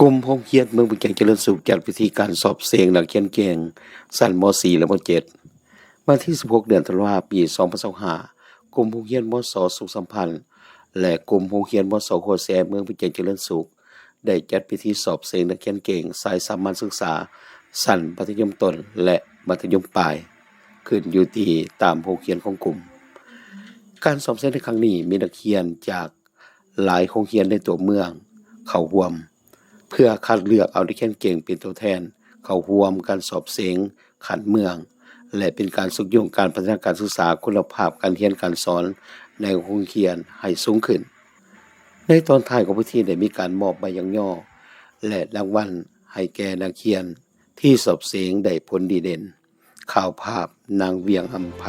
ກຸ່ມໂຮງຮຽນເມືອງປາກແກງຈະເລີນສຸກ ຈັດພິທີການສອບເສັງນັກຮຽນເກັ່ງຊັ້ນ ມ.ສີ່ ແລະ ມ.ເຈັດ. ວັນທີສິບຫົກ ເດືອນທັນວາ ປີສອງພັນຊາວຫ້າ ກຸ່ມໂຮງຮຽນ ມສ ສຸກສຳພັນ ແລະ ກຸ່ມໂຮງຮຽນ ມສ ຫົວແຊ ເມືອງປາກແກງຈະເລີນສຸກ ໄດ້ຈັດພິທີສອບເສັງນັກຮຽນເກັ່ງສາຍສາມັນສຶກສາ ຊັ້ນມັດທະຍົມຕົ້ນ ແລະ ມັດທະຍົມປາຍ ຂຶ້ນຢູ່ທີ່ຕາມໂຮງຮຽນຂອງກຸ່ມ. ການສອບເສັງໃນຄັ້ງນີ້ ມີນັກຮຽນຈາກຫຼາຍໂຮງຮຽນໃນຕົວເມືອງເຂົ້າຮ່ວມ ເພື່ອຄັດເລືອກເອົານັກຮຽນເກັ່ງເປັນຕົວແທນເຂົ້າຮ່ວມການສອບເສັງຂັ້ນເມືອງ ແລະ ເປັນການຊຸກຍູ້ການພັດທະນາການສຶກສາ, ຄຸນນະພາບການຮຽນການສອນໃນໂຮງຮຽນໃຫ້ສູງຂຶ້ນ. ໃນຕອນທ້າຍຂອງພິທີໄດ້ມີການມອບໃບຍ້ອງຍໍ ແລະ ລາງວັນໃຫ້ແກ່ນັກຮຽນທີ່ສອບເສັງໄດ້ຜົນດີເດັ່ນ. ຂ່າວພາບ ນາງ ວຽງ ອຳໄພ.